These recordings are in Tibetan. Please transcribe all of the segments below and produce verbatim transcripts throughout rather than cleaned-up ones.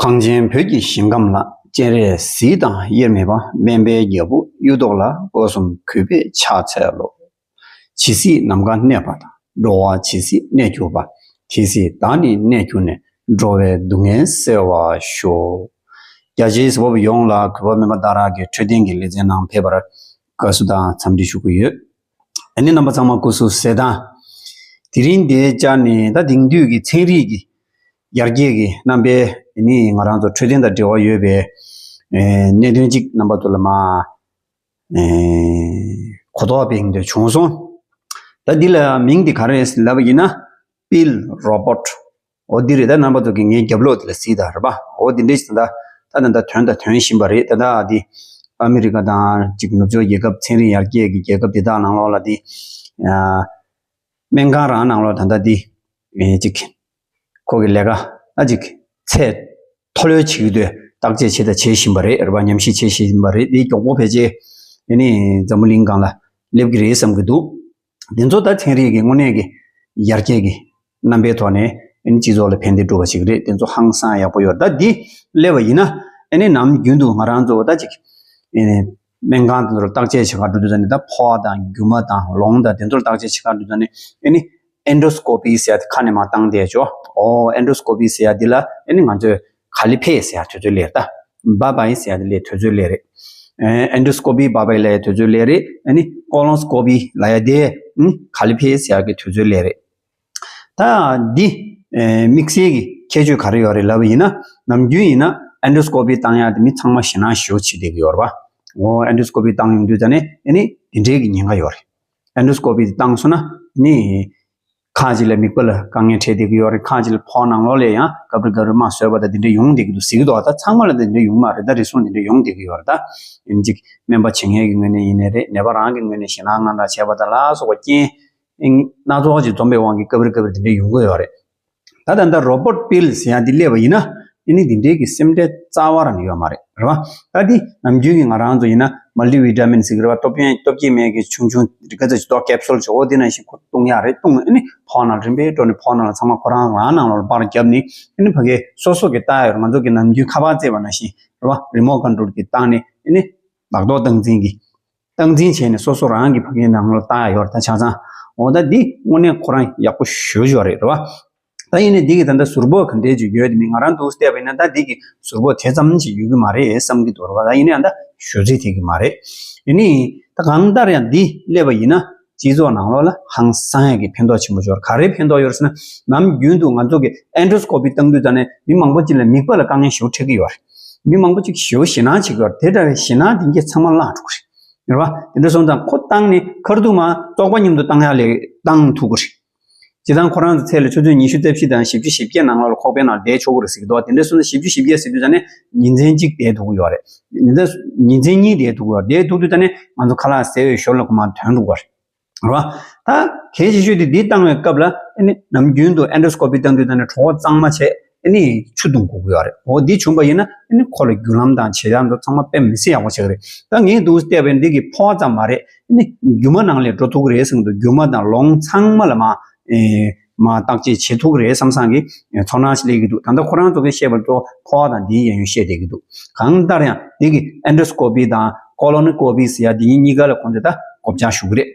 གངས་ཅན་བོད་ཀྱི་ཞིང་ཁམས་ལ། སྤྱན་རས་གཟིགས་དང་དབྱེར་མེད་པ། སྨན་པའི་རྒྱལ་པོ་གཡུ་ཐོག་ལ། སྒོ་གསུམ་གུས་པས་ཕྱག་འཚལ་ལོ། ཇི་སྲིད་ནམ་མཁའ་གནས་པ་དང་། འགྲོ་བ་ཇི་སྲིད་གནས་གྱུར་པ། དེ་སྲིད་བདག་ནི་གནས་གྱུར་ནས། འགྲོ་བའི་སྡུག་བསྔལ་སེལ་བར་ཤོག། རྒྱ་ཆེའི་གཟུ་བབ་ཡོངས་ལ་གུས་པ་སྨན་པ་ཏཱ་ར་གི་འཕྲོད་བསྟེན་གྱི་ལེ་ཚན་ནང་ཕེབས་པར་དགའ་བསུ་དང་འཚམས་འདྲི་ཞུ་གི་ཡོད། ཨ་ནི་རྣམ་པ་ཚང་མ་སྐུ་གཟུགས་གསལ་ཐང་། དེ་རིང་འདིའི་ཆ་ནས་ད་དེང་དུས་ཀྱི་ཚན་རིག་གི་ཡར་རྒྱས་ཀྱི་རྣམ་པའི་ཨ་ནི་ང་རང་ཚོ་འཕྲོད་བསྟེན་དང་འབྲེལ་བ་ཡོད་པའི་ཨེ་གནད་དོན་གཅིག་རྣམ་པ་ཚོ་ལ་མ་ཨེ་གོ་རྟོགས་སྤེལ་འདོད་བྱུང་སོང་། ད་འདི་ལ་མིང་འདི་ག་རེ་ལབ་པ་ཡིན་ན། Pill Robot། འོ་འདི་རེད། ད་རྣམ་པ་ཚོ་གིས་ངའི་རྒྱབ་ལོགས་འདི་ལ་གཟིགས་དང་རེད་པ། འོ་འདི་འདྲས་ཞིག་ད་ད་ད་ད་ཐོན་ད་ཐོན་བཞིན་པ་རེད། ད་ད་འདི་ཨ་མི་རི་ཀ་དང་ཅིག་ནུབ་ཕྱོགས་རྒྱལ་ཁབ་ཚན་རིག་ཡར་རྒྱས་ཀྱི་རྒྱལ་ཁབ་འདི་དག་ནང་ལོགས་ལ་འདི་ཨ་སྨན་ཁང་རང་ནང་ལོགས་ད་ད་འདི་ཨེ་ཅིག་ཁོ་གི་ལས་ཀ་ད་ཅིག་ཚད་མཐོ་ལོས་བྱེད་ཀྱི་འདུག་བརྟག་དཔྱད་བྱེད་ད་བྱེད་བཞིན་པ་རེད། རེད་པ། ཉམས་ཞིབ་བྱེད་བཞིན་པ་རེད། འདི་མགྱོགས་པོ་ཕལ་ཆེར་ཨེ་ནི་འཛམ་བུ་གླིང་སྒང་ལ་སླེབས་ཀྱི་རེད་བསམ་གྱི་འདུག་དེ་ཚོ་ད་ཚན་རིག་གི་དངོས་གནས་ཀྱི་ཡར་རྒྱས་ཀྱི་རྣམ་པའི་ཐོག་ནས་ཨ་ནི་སྤྱི་ཚོགས་ལ་ཕན་བདེ་སྒྲུབ་པ་ཞིག་རེད། དེ་ཚོ་ཧང་སང་ཡག་པོ་ཡོད། ད་འདི་སླེབས་པ་ཡིན་ན་ཨ་ནི་ནམ་རྒྱུན་དུ་ང་རང་ཚོ་ད་ཅིག་ཨ་ནི་སྨན་ཁང་དེ་ཚོར་བརྟག་དཔྱད་བྱེད་གར་འགྲོ་དུས་ཙ་ནས། ད་ཕོ་བ་དང་རྒྱུ་མ་དང་ལོང་དང་དེ་ཚོར་བརྟག་དཔྱད་བྱེད་གར་འགྲོ་དུས་ཙ་ནས་ཨ་ནི་ཨེན་ཌོ་སྐོ་པི་ཟེར་ཡ་དེ་ཁ་ནས་མར་བཏང་བསྡད་ཆོག་ཨོ་ཨེན་ཌོ་སྐོ་པི་ཟེར་ཡ་འདི་ལ་ཨ་ནི་ང་ཚོས་ག་ལི་ཕེ་ཟེར་ཡ་དུས་ཚོད་སླེབས་རེད། ད་བྷ་བྷའི་ཟེར་ཡ་དེ་ལ་དུས་ཚོད་སླེབས་རེད། ཨེ་ཨེན་ཌོ་སྐོ་པི་བྷ་བྷའི་ལ་ཡ་དུས་ཚོད་སླེབས་རེད། ཨ་ནི་ཀོ་ལོན་སྐོ་པི་ལ་ཡ་དེ་ཨ་ནི་ག་ལི་ཕེ་ཟེར་ཡ་གི་དུས་ཚོད་སླེབས་རེད། ད་འདི་ཨེ་དམིགས་བསལ་གྱི་ཁྱད་ཆོས་ག་རེ་ཡོད་རེད་ལབ་པ་ཡིན་ན། ནམ་རྒྱུན་ཡིན་ན་ཨེན་ཌོ་སྐོ་པི་བཏང་ཡ་དེ་མི་ཚང་མ་ཞེད་སྣང་ཞེ་པོ་བྱེད་བསྡད་ཀྱི་ཡོད་རེད་པ། འོ་ཨེན་ཌོ་སྐོ་པི་བཏང་ཡོང་དུས་ཙ་ནས་ཨ་ནི་འདི་འདྲའི་གི་ཉེན་ཁ་ཡོད་རེད། ཨེན་ཌོ་སྐོ་པི་དེ་བཏང་སོང་ན་ནི་ཁག་ཅིག་ལ་མིད་པ་ལ་དཀའ་ངལ་འཕྲད་བསྡད་ཀྱི་ཡོད་རེད། ཁག་ཅིག་ལ་ཕོ་ནང་ལོགས་ལ་ཡང་སྐབས་རེ་སྐབས་རེ་རྨ་གསོས་པ་དང་དེ་འདྲ་ཡོང་བསྡད་ཀྱི་འདུག་ཟེར་གྱི་འདུག་ད་ཚང་མ་ལ་དེ་འདྲ་ཡོང་མ་རེད། ད་རེ་ཟུང་དེ་འདྲ་ཡོང་བསྡད་ཀྱི་ཡོད་རེད། ད་ཡིན་གཅིག་སྨན་པ་བྱེད་མཁན་གྱི་ངོས་ནས་ཡིན་ནའི་རེད། ནད་པ་རང་གི་ངོས་ནས་ཞེད་སྣང་དངངས་སྐྲག་བྱས་པ་དང་ལ་སོགས་པ་རྐྱེན་སྣ་ཚོགས་ཅིག་འཛོམས་པའི་དབང་གིས་སྐབས་རེ་སྐབས་རེ་དེ་འདྲ་ཡོང་གི་ཡོད་རེད། ད་ད་ལྟ་རོ་བོ་ཊི་པིལ་ཟེར་ཡ་འདི་སླེབས་པ་ཡིན་ན་ཨ་ནི་འདི་འདྲའི་གི་སེམས་ཁྲལ་རྩ་བ་རང་ཡོད་མ་རེད། རེད་བ། ད་འདི་ནམ་རྒྱུན་གྱི་ང་རང་ཚོ་ཡིན་ན་མལ་ཊི་བི་ཊ་མིན་ཟེར་གི་རེད་བ། སྟོབས་ཆེན་སྟོབས་སྐྱེད་སྨན་གྱི་ཆུང་ཆུང་རིགས་ག་ཚོད་ཅིག་ཏོག་ཀེབ་སུལ་ཅིག་འོ་འདི་ནང་བཞིན་ཁོ་བཏུང་ཡ་རེད། བཏུང་ཨ་ནི་ཕོ་ནང་རིམ་པས་འགྲོ་ནས་ཕོ་ནང་ལ་ཚང་མ་ཁོ་རང་རང་ནང་ལོགས་ལ་པར་བརྒྱབ་ནས་ཨ་ནི་ཕ་གི་སོ་སོ་གི་ལྟ་ཡ་ཡོད་རེད། ང་ཚོ་གི་ནམ་རྒྱུན་ཁ་པར་བརྩེས་པ་ནང་བཞིན་རེད་བ། རི་མོ་ཊི་ཀོན་ཊོལ་གྱི་བཏང་ནས་ཨ་ནི་ལག་ཐོག་སྟངས་འཛིན་གྱི་སྟངས་འཛིན་བྱས་ནས་སོ་སོ་རང་གི་ཕ་གིའི་ནང་ལ་བཏང་ཡ་ཡོད་རེད། ད་ཆ་ཚང་འོ་ད་འདི་དངོས་གནས་ཁོ་རང་ཡག་པོ་ཞེ་པོ་ཅིག་རེད། རེད་བ། ད་ཡིན་ནའི་འདི་གི་ད་ལྟ་ཟུར་པོ་ག་འདྲས་ཅིག་ཡོད་དེ་མིན། ང་རང་འདུག་བལྟས་པ་ཡིན་ན་ད་འདི་གི་ཟུར་པོ་དེ་ཙམ་ཅིག་ཡོད་ཀྱི་མ་རེད་བསམ་གྱི་འདུག་རེད་བ། ད་ཡིན་ནའི་ད་ཞུ་ཚིག་དེ་གི་མ་རེད། ཡིན་ནའི་ད་གང་ལྟར་ཡང་འདི་སླེབས་པ་ཡིན་ན་སྤྱི་ཚོགས་ནང་ལོགས་ལ་ཧང་སང་ཡ་གི་ཕན་ཐོགས་ཆེན་པོ་ཅིག་ཡོད་རེད། ག་རེ་ཕན་ཐོགས་ཡོད་རེད་ཟེར་ན། ནམ་རྒྱུན་དུ་ང་ཚོ་གི་ཨེན་ཌོ་སྐོ་པི་བཏང་དུས་ཙ་ནས་མི་མང་པོ་ཅིག་ལ་མིད་པ་ལ་དཀའ་ངལ་ཞེ་པོ་འཕྲད་ཀྱི་ཡོད་རེད། མི་མང་པོ་ཅིག་ཞེ་པོ་ཞེད་སྣང་བྱེད་ཀྱི་ཡོད་རེད། དེ་འདྲ་བའི་ཞེད་སྣང་དེ་གས་ཚང་མ་བརླག་འགྲོ་གི་རེད། རེད་བ། དེ་འདྲ་སོང་ཙང་ཁོ་བཏང་ནས་ཁ་ཐུག་མར་བཙོག་པ་མཉམ་དུ་བཏང་ཡ་ལས་བཏང་ཐུབ་ཀྱི་རེད། སྤྱིར་བཏང་ཁོ་རང་ཚོ་ཚེ་ལ་ཆུ་ཚོད་ཉི་ཤུ་རྩ་བཞི་དང་བཞི་བཅུ་ཞེ་བརྒྱད་ནང་ལོགས་ལ་ཁོག་པའི་ནང་བསྡད་ཆོག་གི་རེད་ཟེར་གྱི་འདུག་དེ་འདྲ་སོང་ཙང་བཞི་བཅུ་ཞེ་བརྒྱད་ཟེར་དུས་ཙ་ནས་ཉིན་མཚན་གཅིག་བསྡད་ཐུབ་ཀྱི་ཡོད་རེད། ཉིན་མཚན་ཉིན་མཚན་གཉིས་བསྡད་ཐུབ་ཀྱི་ཡོད་རེད། བསྡད་ཐུབ་དུས་ཙ་ནས་ང་ཚོ་ཁ་ལག་བཟས་པའི་ཞོར་ལ་ཁོ་མར་ཐོན་འགྲོ་གི་རེད། རེད་བ། ད་གལ་ཆེ་ཤོས་དེ་འདི་བཏང་བའི་སྐབས་ལ་ཨ་ནི་ནམ་རྒྱུན་དུ་ཨེན་ཌོ་སྐོ་པི་བཏང་དུས་ཙ་ནས་གྲོད་ཁོག་གཙང་མ་བྱས། ཨ་ནི་ཆུ་བཏུང་དགོས་ཀྱི་ཡོད་རེད། འོ་འདི་བྱུང་བ་ཡིན་ན་ཨ་ནི་ཁོ་ལ་རྒྱུ་ལམ་དང་བྱེད་སྟངས་དང་ཚང་མ་དཔེ་མི་སྲིད་ཡག་པོ་ཆགས་ཀྱི་རེད། ད་ངས་འདུག་བལྟས་པས་འདི་གི་ཕོ་བ་ཙམ་མ་རེད། ཨ་ནི་རྒྱུ་མ་ནང་ལ་འགྲོ་ཐུབ་ཀྱི་རེད་བསམ་གྱི་འདུག་རྒྱུ་མ་དང་ལོང་ཚང་མ་ལ་མ་ཨེ་མ་བརྟག་དཔྱད་བྱེད་ཐུབ་ཀྱི་རེད་བསམ་བསམ་གྱི་ཚོར་སྣང་ཞིག་སླེབས་ཀྱི་འདུག་ད་ལྟ་ཁོ་རང་ཚོ་གིས་བཤད་པ་ལྟར་ཕོ་བ་དང་འདིའི་གཡས་གཡོན་བཤད་བསྡད་ཀྱི་འདུག་གང་ལྟར་ཡང་འདི་གི་ཨེན་ཌོ་སྐོ་པི་དང་ཀོ་ལོ་ནི་སྐོ་པི་ཟེར་ཡ་འདི་གཉིས་ཀ་ལ་ཁོང་ཚོས་ད་གོ་བཅག་ཞུ་གི་རེད།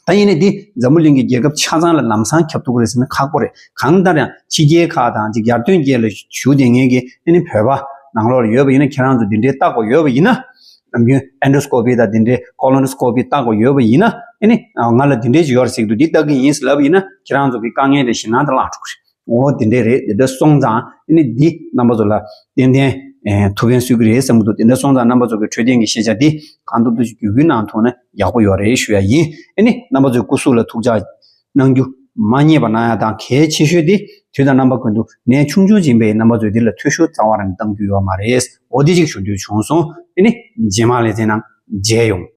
ད་ཡིན་ནའི་འདི་འཛམ་བུ་གླིང་གི་རྒྱལ་ཁབ་ཆ་ཚང་ལ་ལམ་སང་ཁྱབ་ཐུབ་ཀྱི་རེད་ཟེར་ན་ཁག་པོ་རེད། གང་ལྟར་ཡང་ཕྱི་རྒྱལ་ཁག་དང་ཅིག་ཡར་ཐོན་རྒྱལ་ལ་བཞུགས་བསྡད་མཁན་གྱི་ཨ་ནི་བོད་པ་ནང་ལོགས་ལ་ཡོད་པ་ཡིན་ན། ཁྱེད་རང་ཚོ་འདི་འདྲའི་བལྟ་དགོས་ཡོད་པ་ཡིན་ན། ནམ་རྒྱུན་ཨེན་ཌོ་སྐོ་པི་དང་འདི་འདྲའི་ཀོ་ལོ་ནི་སྐོ་པི་བལྟ་དགོས་ཡོད་པ་ཡིན་ན། ཨ་ནི་ང་ལ་འདི་འདྲའི་ཅིག་ཡོད་རེད་ཟེར་གྱི་འདུག་འདི་ལྟ་གི་ཡིན་ཟེར་ལབ་པ་ཡིན་ན་ཁྱེད་རང་ཚོ་གི་དཀའ་ངལ་དེ་ཞེད་སྣང་དེ་བརླག་འགྲོ་གི་རེད། འོ་དེ་འདྲས་རེད། དེ་འདྲ་སོང་ཙང་ཨ་ནི་འདི་རྣམ་པ་ཚོ་ལ་ཏན་ཏན་ཨེ་ཐུགས་ཕན་གསོས་ཀྱི་རེད་བསམ་གྱི་འདུག་དེ་འདྲ་སོང་ཙང་རྣམ་པ་ཚོ་གི་འཕྲོད་བསྟེན་གྱི་ཤེས་བྱ་འདི་གང་ཐུབ་ཐུབ་ཅིག་བརྒྱུད་སྐུལ་གནང་ཐུབ་ན་ཡག་པོ་ཡོད་རེད་ཞུ་ཡ་ཡིན། ཨ་ནི་རྣམ་པ་ཚོའི་སྐུ་གཟུགས་ལ་ཐུགས་ཅག་གནང་རྒྱུ་མ་བསྙེལ་བ་གནང་ཡ་དང་། གལ་ཆེ་ཤོས་དེ་དུས་དང་རྣམ་པ་ཀུན་ཏུ་ནད་ཆུང་ཆུང་ཅིག་ཡིན་པའི་རྣམ་པ་ཚོས་འདི་ལ་འཐུས་ཤོར་རྩ་བ་རང་གཏང་རྒྱུ་ཡོད་མ་རེད། འོ་འདི་གཅིག་ཞུ་འདོད་བྱུང་སོང་། ཨ་ནི་རྗེས་མ་ལེ་ཚན་ནང་མཇལ་ཡོང་།